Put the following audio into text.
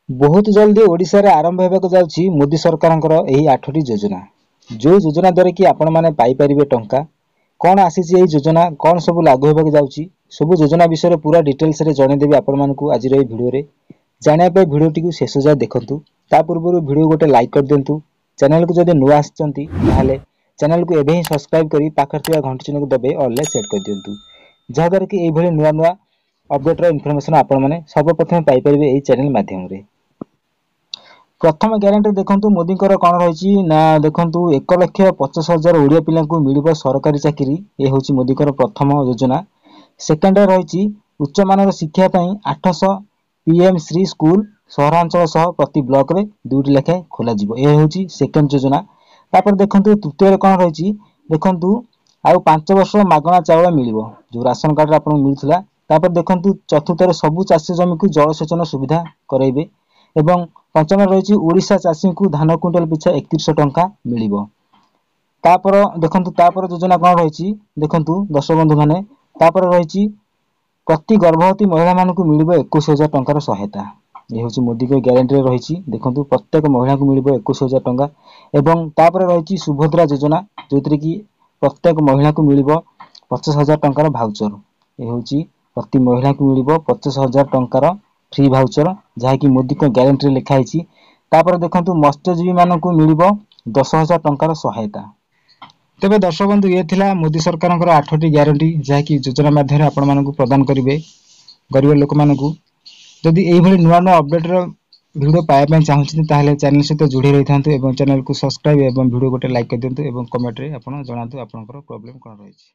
ବହୁତ ଜଲ୍ଦି ଓଡ଼ିଶାରେ ଆରମ୍ଭ ହେବାକୁ ଯାଉଛି ମୋଦି ସରକାରଙ୍କର ଏହି 8ଟି ଯୋଜନା, ଯେଉଁ ଯୋଜନା ଦ୍ୱାରା କି ଆପଣମାନେ ପାଇପାରିବେ ଟଙ୍କା। କ'ଣ ଆସିଛି ଏହି ଯୋଜନା, କ'ଣ ସବୁ ଲାଗୁ ହେବାକୁ ଯାଉଛି, ସବୁ ଯୋଜନା ବିଷୟରେ ପୁରା ଡିଟେଲ୍ସରେ ଜଣେଇଦେବି ଆପଣମାନଙ୍କୁ ଆଜିର ଏହି ଭିଡ଼ିଓରେ। ଜାଣିବା ପାଇଁ ଭିଡ଼ିଓଟିକୁ ଶେଷ ଯାଏ ଦେଖନ୍ତୁ। ତା ପୂର୍ବରୁ ଭିଡ଼ିଓ ଗୋଟେ ଲାଇକ୍ କରିଦିଅନ୍ତୁ। ଚ୍ୟାନେଲକୁ ଯଦି ନୂଆ ଆସିଛନ୍ତି, ତାହେଲେ ଚ୍ୟାନେଲକୁ ଏବେ ହିଁ ସବସ୍କ୍ରାଇବ୍ କରି ପାଖରେ ଥିବା ଘଣ୍ଟି ଚିହ୍ନକୁ ଦବାଇ ଅଲ୍ରେ ସେଟ୍ କରିଦିଅନ୍ତୁ, ଯାହାଦ୍ୱାରା କି ଏଇଭଳି ନୂଆ ନୂଆ ଅପଡେଟ୍ର ଇନଫର୍ମେସନ୍ ଆପଣମାନେ ସର୍ବପ୍ରଥମେ ପାଇପାରିବେ ଏହି ଚ୍ୟାନେଲ ମାଧ୍ୟମରେ। ପ୍ରଥମ ଗ୍ୟାରେଣ୍ଟି ଦେଖନ୍ତୁ ମୋଦିଙ୍କର କ'ଣ ରହିଛି ନା, ଦେଖନ୍ତୁ, 1,50,000 ଓଡ଼ିଆ ପିଲାଙ୍କୁ ମିଳିବ ସରକାରୀ ଚାକିରି। ଏ ହେଉଛି ମୋଦିଙ୍କର ପ୍ରଥମ ଯୋଜନା। ସେକେଣ୍ଡରେ ରହିଛି ଉଚ୍ଚମାନର ଶିକ୍ଷା ପାଇଁ 800 ପିଏମ୍ ଶ୍ରୀ ସ୍କୁଲ ସହରାଞ୍ଚଳ ସହ ପ୍ରତି ବ୍ଲକରେ 2ଟି ଲେଖାଏଁ ଖୋଲାଯିବ। ଏ ହେଉଛି ସେକେଣ୍ଡ ଯୋଜନା। ତାପରେ ଦେଖନ୍ତୁ ତୃତୀୟରେ କ'ଣ ରହିଛି। ଦେଖନ୍ତୁ, ଆଉ 5 ବର୍ଷ ମାଗଣା ଚାଉଳ ମିଳିବ, ଯେଉଁ ରାସନ କାର୍ଡ଼ରେ ଆପଣଙ୍କୁ ମିଳୁଥିଲା। ତାପରେ ଦେଖନ୍ତୁ ଚତୁର୍ଥରେ ସବୁ ଚାଷୀ ଜମିକୁ ଜଳସେଚନ ସୁବିଧା କରାଇବେ ଏବଂ ପଞ୍ଚମରେ ରହିଛି ଓଡ଼ିଶା ଚାଷୀଙ୍କୁ ଧାନ କୁଇଣ୍ଟାଲ ପିଛା 3100 ଟଙ୍କା ମିଳିବ। ତାପର ଦେଖନ୍ତୁ, ତାପର ଯୋଜନା କ'ଣ ରହିଛି। ଦେଖନ୍ତୁ ଦର୍ଶକ ବନ୍ଧୁମାନେ, ତାପରେ ରହିଛି ପ୍ରତି ଗର୍ଭବତୀ ମହିଳାମାନଙ୍କୁ ମିଳିବ 21,000 ଟଙ୍କାର ସହାୟତା। ଏ ହେଉଛି ମୋଦିଙ୍କ ଗ୍ୟାରେଣ୍ଟିରେ ରହିଛି। ଦେଖନ୍ତୁ, ପ୍ରତ୍ୟେକ ମହିଳାଙ୍କୁ ମିଳିବ 21,000 ଟଙ୍କା। ଏବଂ ତାପରେ ରହିଛି ସୁଭଦ୍ରା ଯୋଜନା, ଯେଉଁଥିରେ କି ପ୍ରତ୍ୟେକ ମହିଳାଙ୍କୁ ମିଳିବ 50,000 ଟଙ୍କାର ଭାଉଚର। ଏ ହେଉଛି ପ୍ରତି ମହିଳାଙ୍କୁ ମିଳିବ 50,000 ଟଙ୍କାର ଫ୍ରି ଭାଉଚର, ଯାହାକି ମୋଦିଙ୍କ ଗ୍ୟାରେଣ୍ଟିରେ ଲେଖା ହେଇଛି। ତାପରେ ଦେଖନ୍ତୁ, ମତ୍ସ୍ୟଜୀବୀମାନଙ୍କୁ ମିଳିବ 10,000 ଟଙ୍କାର ସହାୟତା। ତେବେ ଦର୍ଶକ ବନ୍ଧୁ, ଇଏ ଥିଲା ମୋଦି ସରକାରଙ୍କର 8ଟି ଗ୍ୟାରେଣ୍ଟି, ଯାହାକି ଯୋଜନା ମାଧ୍ୟମରେ ଆପଣମାନଙ୍କୁ ପ୍ରଦାନ କରିବେ ଗରିବ ଲୋକମାନଙ୍କୁ। ଯଦି ଏଇଭଳି ନୂଆ ନୂଆ ଅପଡେଟ୍ର ଭିଡ଼ିଓ ପାଇବା ପାଇଁ ଚାହୁଁଛନ୍ତି, ତାହେଲେ ଚ୍ୟାନେଲ ସହିତ ଯୋଡ଼ି ରହିଥାନ୍ତୁ ଏବଂ ଚ୍ୟାନେଲକୁ ସବସ୍କ୍ରାଇବ୍ ଏବଂ ଭିଡ଼ିଓ ଗୋଟେ ଲାଇକ୍ କରିଦିଅନ୍ତୁ ଏବଂ କମେଣ୍ଟରେ ଆପଣ ଜଣାନ୍ତୁ ଆପଣଙ୍କର ପ୍ରୋବ୍ଲେମ୍ କ'ଣ ରହିଛି।